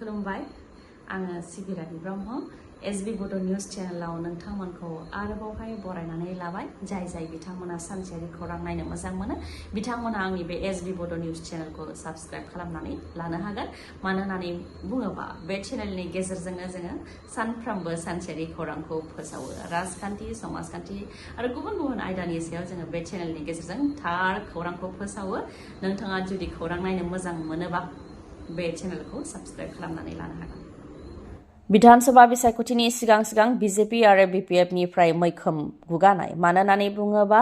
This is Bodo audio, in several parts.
खुलुमबाय आङो सिबिरानि ब्रह्म एसबी बड' निउज चेनेलाव नोंथांमोनखौ आरोबावहाय बरायनानै लाबाय जाय बिथांमोना सानसेयारि खौरां नायनो मोजां मोनो बिथांमोना आंनि बे एसबी बड' निउज चेनेलखौ साबस्क्राइब खालामनानै लानो हागोन मानो होननानै बुङोबा बे चेनेलनि गेजेरजोंनो जोङो सानफ्रोमबो सानसेयारि खौरांखौ फोसावो राजखान्थि समाजखान्थि आरो गुबुन आयदानि सायाव जोङो बे चेनेलनि गेजेरजों थार खौरांखौ फोसावो नोंथाङा जुदि खौरां नायनो मोजां मोनोबा बे चेनेलखौ साबस्क्राइब खालामनानै लानो हागोन विधानसभा बिसायख'थिनि सिगां बीजेपी आरो BPFनिफ्राय मैखोम गुगानाय मानो होननानै बुङोबा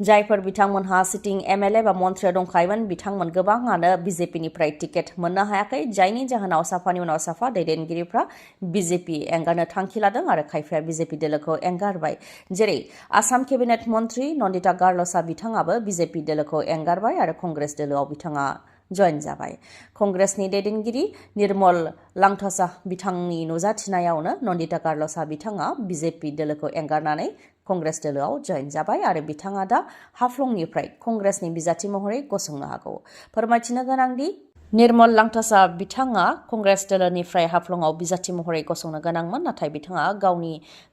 जायफोर बिथांमोनहा सिटिं MLA बा मन्थ्रियाव दंखायोमोन बिथांमोन गोबाङानो BJPनिफ्राय टिकेट मोननो हायाखै जायनि जाहोनाव साफानि उनाव साफा दैदेनगिरिफ्रा BJP एंगारनो थांखि लादों आरो खायफाया BJP दोलोखौ एंगारबाय जेरै आसाम केबिनेट मन्थ्रि नन्दिता गारलसा बिथाङाबो BJP दोलोखौ एंगारबाय आरो कंग्रेस दोलोआव बिथाङा जइन जाबाय कंग्रेसनि दैदेनगिरि निर्मल लांथासा बिथांनि नुजाथिनायावनो नन्दिता गारलसा बिथाङा BJP दोलोखौ एंगारनानै कंग्रेस दोलोआव जइन जाबाय आरो बिथाङा दा हाफ्लंनिफ्राय कंग्रेसनि बिजाथि महरै गसंनो हागौ फोरमायथिनो गोनांदि निर्मल लांथासा बिथाङा कंग्रेस दोलोनिफ्राय हाफ्लंआव बिजाथि महरै गसंनो गोनांमोन नाथाय बिथाङा गावनि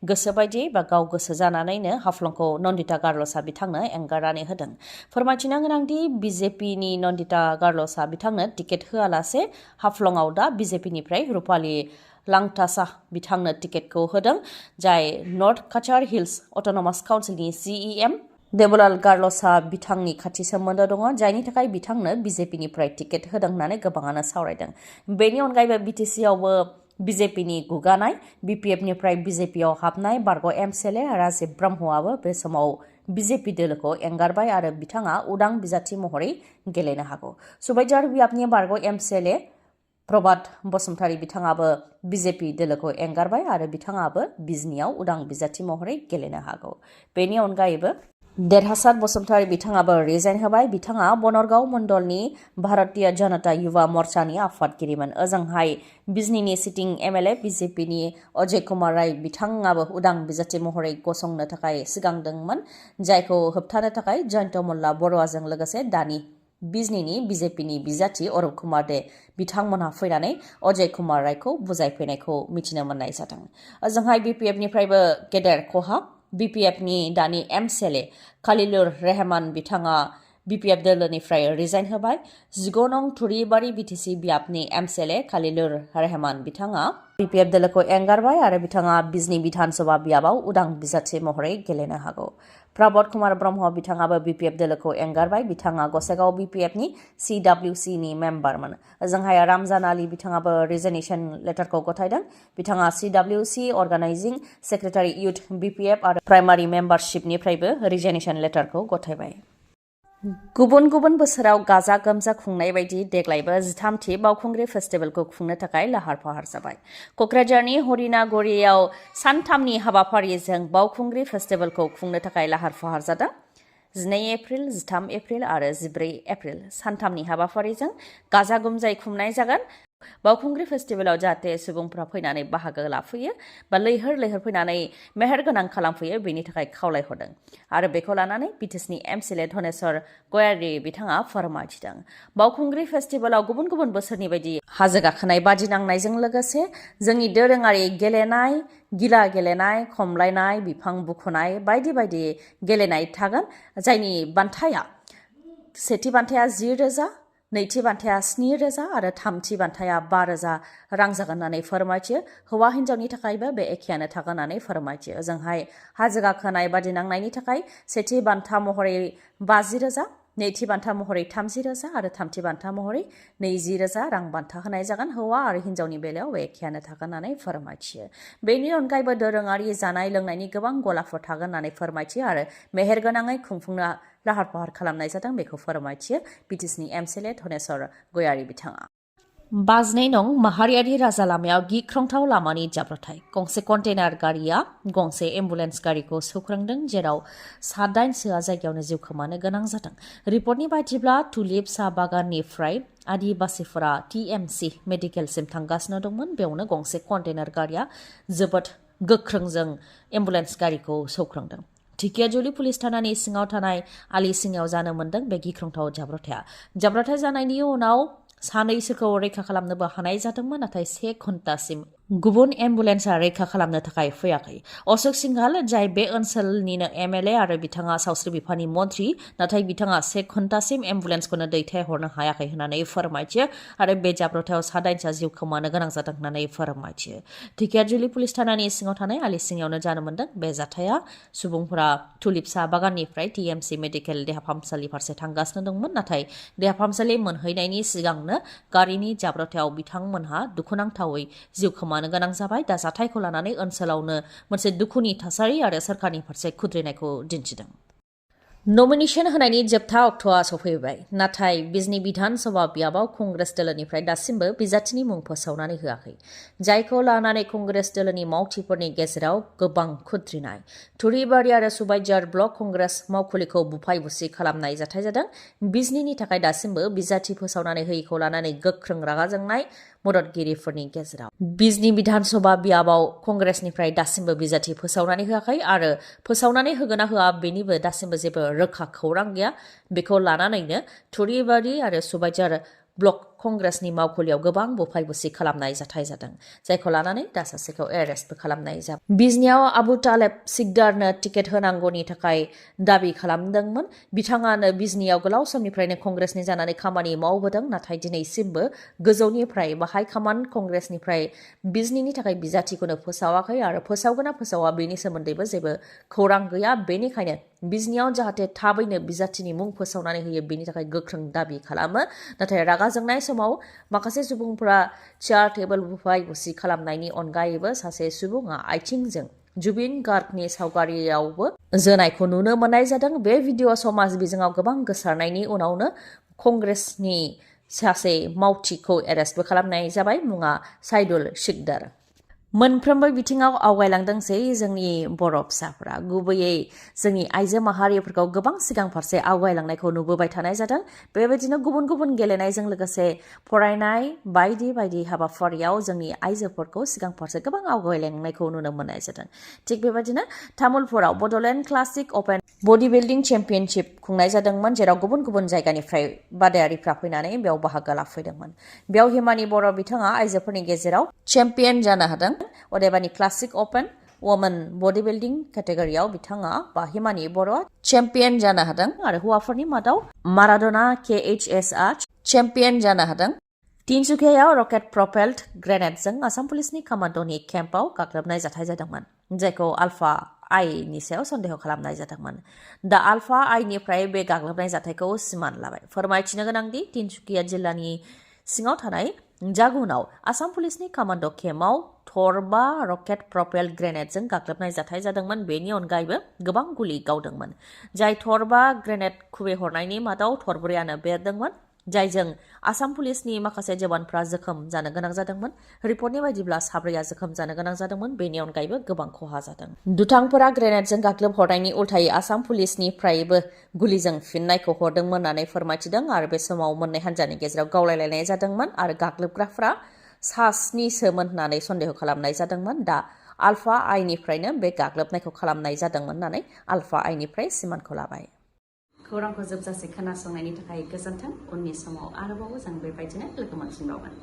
गोसो बायदि बा गाव गोसो जानानैनो हाफ्लंखौ नन्दिता गारलसा बिथांनो एंगारनानै होदों फोरमायथिनो गोनांदि BJPनि नन्दिता गारलसा बिथांनो टिकेट होआलासे हाफ्लंआव दा BJPनिफ्राय रुपाली लांथासा बिथांनो टिकेटखौ होदों जाय north Cachar hills autonomous काउन्सिलनि CEM देबलाल गारलसा बिथांनि खाथि सोमोन्दो दङ जायनि थाखाय बिथांनो BJPनिफ्राय टिकेट होदों होननानै गोबाङानो सावरायदों बेनि अनगायैबो BTCआवबो BJPनि गुगानाय BPFनिफ्राय BJPआव हाबनाय बारग' MCLA राजिब ब्रह्मआबो बे समाव BJP दोलोखौ एंगारबाय आरो बिथाङा उदां बिजाथि महरै गेलेनो हागौ सुबाइजार बियाबनि बारग' MCLA प्रभात बसुमतारी बिथाङाबो BJP दोलोखौ एंगारबाय आरो बिथाङाबो बिजनियाव उदां बिजाथि महरै गेलेनो हागौ बेनि अनगायैबो देरहासार बसुमतारी बिथाङाबो रिजाइन होबाय बिथाङा बनरगाव मण्डलनि भारतीय जनता युवा मोर्चानि आफादगिरिमोन ओजोंहाय बिजनीनि सिटिं MLA BJPनि अजय कुमार राय बिथाङाबो उदां बिजाथि महरै गसंनो थाखाय सिगांदोंमोन जायखौ होबथानो थाखाय जयन्त मल्ला बरुवाजों लोगोसे दानि बिजनीनि BJPनि बिजाथि अरुप कुमार दे बिथांमोनहा फैनानै अजय कुमार रायखौ बुजायफैनायखौ मिथिनो मोननाय जादों ओजोंहाय BPFनिफ्रायबो गेदेर खहा BPFनि दानि MCLA खालिलुर रहमान बिथाङा BPF दोलोनिफ्राय रिजाइन होबाय 19 नं थुरिबारि BTC बियाबनि MCLA खालिलुर रहमान बिथाङा BPF दोलोखौ एंगारबाय आरो बिथाङा बिजनी विधानसभा बियाबाव उदां बिजाथि महरै गेलेनो हागौ प्रबोध कुमार ब्रह्म बिथाङाबो BPF दोलोखौ एंगारबाय बिथाङा गसाइगाव BPFनि CWCनि मेम्बारमोन ओजोंहाय रामजान आली बिथाङाबो रिजिगनेशन लेटारखौ गथायदों बिथाङा CWC अर्गानाइजिं सेक्रेटारि इउथ BPF आरो प्राइमारि मेम्बारशिपनिफ्रायबो रिजिगनेशन लेटारखौ गथायबाय गुबुन बोसोराव गाजा गोमजा खुंनाय बायदि देग्लायबो 13थि बावखुंग्रि फेस्टिभेलखौ खुंनो थाखाय लाहार फाहार जाबाय कक्राझारनि हरिनागरियाव सानथामनि हाबाफारिजों बावखुंग्रि फेस्टिभेलखौ खुंनो थाखाय लाहार फाहार जादों 12 एप्रिल 13 एप्रिल आरो 14 एप्रिल सानथामनि हाबाफारिजों गाजा गोमजायै खुंनाय जागोन बावखुंग्रि फेस्टिभेलाव जाहाथे सुबुंफ्रा फैनानै बाहागो लाफैयो बा लैहोर फैनानै मेहेर गोनां खालामफैयो बेनि थाखाय खावलायहरदों आरो बेखौ लानानै BTSनि MCLA धनेश्वर गयारी बिथाङा फोरमायथिदों बावखुंग्रि फेस्टिभेलाव गुबुन बोसोरनि बायदि हाजो गाखोनाय बादिनांनायजों लोगोसे जोंनि दोरोङारि गेलेनाय गिला गेलेनाय खमलायनाय बिफां बुखुनाय बायदि गेलेनाय थागोन जायनि बान्थाया सेथि बान्थाया 10,000 नैथि बान्थाया 7,000 आरो थामथि बान्थाया 5,000 रां जागोन होननानै फोरमायथियो हौवा हिन्जावनि थाखायबो बे एखेयानो थागोन होननानै फोरमायथियो ओजोंहाय हाजो गाखोनाय बादिनांनायनि थाखाय सेथि बान्था महरै 50,000 नैथि बान्था महरै 30,000 आरो थामथि बान्था महरै 20,000 रां बान्था होनाय जागोन हौवा आरो हिन्जावनि बेलायाव बे एखेयानो थागोन होननानै फोरमायथियो बेनि अनगायैबो दोरोङारि जानाय लोंनायनि गोबां गलाफोर थागोन होननानै फोरमायथियो आरो मेहेरगोनाङै खुंफुंनो लाहार फाहार खालामनाय जादों बेखौ फोरमायथियो BTSनि MCLA धनेश्वर गयारी बिथाङा 52 नं माहारियारि राजा लामायाव गिख्रंथाव लामानि जाब्रबथाय गंसे कन्टेनार गारिया गंसे एम्बुलेन्स गारिखौ सौख्रांदों जेराव 8 सोआ जायगायावनो जिउ खोमानो गोनां जादों रिपर्टनि बायदिब्ला तुलिप साहा बागाननिफ्राय आदिबासिफोरा TMC मेडिकेलसिम थांगासिनो दंमोन बेयावनो गंसे कन्टेनार गारिया जोबोद गोख्रोंजों एम्बुलेन्स गारिखौ सौख्रांदों ढेकियाजुलि पुलिस थानानि सिङाव थानाय आलि सिङाव जानो मोन्दों बे गिख्रंथाव जाब्रबथाय जानायनि उनाव सानैसोखौ रैखा खालामनोबो हानाय जादोंमोन नाथाय 1 घन्टासिम गुबुन एम्बुलेन्सआ रैखा खालामनो थाखाय फैयाखै। अशोक सिंघाल जाय बे ओनसोलनिनो MLA आरो बिथाङा सावस्रि बिफाननि मन्थ्रि नाथाय बिथाङा 1 घन्टासिम एम्बुलेन्सखौनो दैथायहरनो हायाखै होननानै फोरमायथियो आरो बे जाब्रबथायाव 9 जिउ खोमानो गोनां जादों होननानै फोरमायथियो। ढेकियाजुलि पुलिस थानानि सिङाव थानाय आलिसिङावनो जानो मोन्दों। बे जाथाया सुबुंफोरा तुलिप साहा बागाननिफ्राय TMC मेडिकेल देहा फाहामसालि फारसे थांगासिनो दंमोन नाथाय देहा फाहामसालि मोनहैनायनि सिगांनो गारिनि जाब्रबथायाव बिथांमोनहा दुखुनांथावै जिउ खोमानो गोनां जाबाय। दा जाथायखौ लानानै ओनसोलावनो मोनसे दुखुनि थासारि आरो सोरखारनि फारसे खुद्रिनायखौ दिन्थिदों। नमिनेशन होनायनि जोबथा अक्ट'आ सफैबाय नाथाय बिजनी बिधान सभा बियाबाव कंग्रेस दोलोनिफ्राय दासिमबो बिजाथिनि मुं फोसावनानै होआखै जायखौ लानानै कंग्रेस दोलोनि मावथिफोरनि गेजेराव गोबां खुद्रिनाय। थुरिबारि आरो सुबाइजार ब्लक कंग्रेस मावखुलिखौ बुफाय बुसि खालामनाय जाथाय जादों। बिजनीनि थाखाय दासिमबो बिजाथि फोसावनानै होयैखौ लानानै गोख्रों रागा जोंनाय मददगिरिफोरनि गेजेराव। बिजनी बिधान सभा बियाबाव कंग्रेसनिफ्राय दासिमबो बिजाथि फोसावनानै होआखै आरो फोसावनानै होगोन ना होआ बेनिबो दासिमबो जेबो रोखा खौरां गैया। बेखौ लानानैनो थुरिबारि आरो सुबाइजार ब्लक कंग्रेसनि मावखुलियाव गोबां बुफाय बुसि खालामनाय जाथाय जादों जायखौ लानानै दा सासेखौ एरेस्टबो खालामनाय जाबाय। बिजनीआव आबु तालेब सिकदारनो टिकेट होनांगौनि थाखाय दाबि खालामदोंमोन। बिथाङानो बिजनीआव गोलाव समनिफ्रायनो कंग्रेसनि जानानै खामानि मावबोदों नाथाय दिनैसिमबो गोजौनिफ्राय बा हाइकमान्ड कंग्रेसनिफ्राय बिजनीनि थाखाय बिजाथिखौनो फोसावाखै आरो फोसावगोन ना फोसावा बेनि सोमोन्दैबो जेबो खौरां गैया। बेनिखायनो बिजनीआव जाहाथे थाबैनो बिजाथिनि मुं फोसावनानै होयो बेनि थाखाय गोख्रों दाबि खालामो। नाथाय रागा जोंनाय समाव माखासे सुबुंफोरा चेयार टेबोल बुफाय बुसि खालामनायनि अनगायैबो सासे सुबुङा आथिंजों जुबिन गार्गनि सावगारियावबो जोनायखौ नुनो मोननाय जादों। बे भिडिअ समाज बिजोङाव गोबां गोसारनायनि उनावनो कंग्रेसनि सासे मावथिखौ एरेस्टबो खालामनाय जाबाय। मुङा साइदुल सिकदार। मोनफ्रोमबो बिथिङाव आवगायलांदोंसै जोंनि बर' फिसाफोरा गुबैयै जोंनि आइजो माहारिफोरखौ गोबां सिगां फारसे आवगायलांनायखौ नुबोबाय थानाय जादों। बेबायदिनो गुबुन गुबुन गेलेनायजों लोगोसे फरायनाय बायदि बायदि हाबाफारियाव जोंनि आइजोफोरखौ सिगां फारसे गोबां आवगायलांनायखौ नुनो मोननाय जादों। थिग बेबायदिनो तामुलपुराव बड'लेण्ड क्लासिक अपेन बडी बिल्डिं चेम्पियनशिप खुंनाय जादोंमोन जेराव गुबुन गुबुन जायगानिफ्राय बादायारिफ्रा फैनानै बेयाव बाहागो लाफैदोंमोन। बेयाव हिमानि बर' बिथाङा आइजोफोरनि गेजेराव चेम्पियन जानो हादों। अदेबानि क्लासिक अपेन वमेन बडी बिल्डिं केटेगरियाव बिथाङा बा हिमानि बर'आ चेम्पियन जानो हादों आरो हौवाफोरनि मादाव माराडना KHSआ चेम्पियन जानो हादों। तिनसुकियायाव रकेट प्रपेल्ड ग्रेनेडजों आसाम पुलिसनि कमान्ड'नि केम्पआव गाग्लोबनाय जाथाय जादोंमोन जायखौ आल्फा आइनि सायाव सन्देह खालामनाय जादोंमोन। दा आल्फा आइनिफ्राय बे गाग्लोबनाय जाथायखौ सिमान लाबाय। फोरमायथिनो गोनांदि तिनसुकिया जिल्लानि सिङाव थानाय जागुनाव आसाम पुलिसनि कमान्ड' केम्पआव थरबा रकेट प्रपेल्ड ग्रेनेडजों गाग्लोबनाय जाथाय जादोंमोन। बेनि अनगायैबो गोबां गुलि गावदोंमोन जाय थरबा ग्रेनेड खुबैहरनायनि मादाव थरब्रैयानो बेरदोंमोन जायजों आसाम पुलिसनि माखासे जवानफ्रा जोखोम जानो गोनां जादोंमोन। रिपर्टनि बायदिब्ला 4 जोखोम जानो गोनां जादोंमोन। बेनि अनगायैबो गोबां खहा जादों। दुथांफोरा ग्रेनेडजों गाग्लोबहरनायनि उल्थायै आसाम पुलिसनिफ्रायबो गुलिजों फिननायखौ हरदोंमोन होननानै फोरमायथिदों आरो बे समाव मोननै हान्जानि गेजेराव गावलायलायनाय जादोंमोन आरो गाग्लोबग्राफ्रा 7सोमोन होननानै सन्देह खालामनाय जादोंमोन। दा आल्फा आइनिफ्रायनो बे गाग्लोबनायखौ खालामनाय जादोंमोन होननानै आल्फा आइनिफ्राय सिमानखौ लाबाय। खौरांखौ जोबजासे खोनासंनायनि थाखाय गोजोन्थों। उननि समाव आरोबाव जों बेबायदिनो लोगो मोनफिनबावगोन।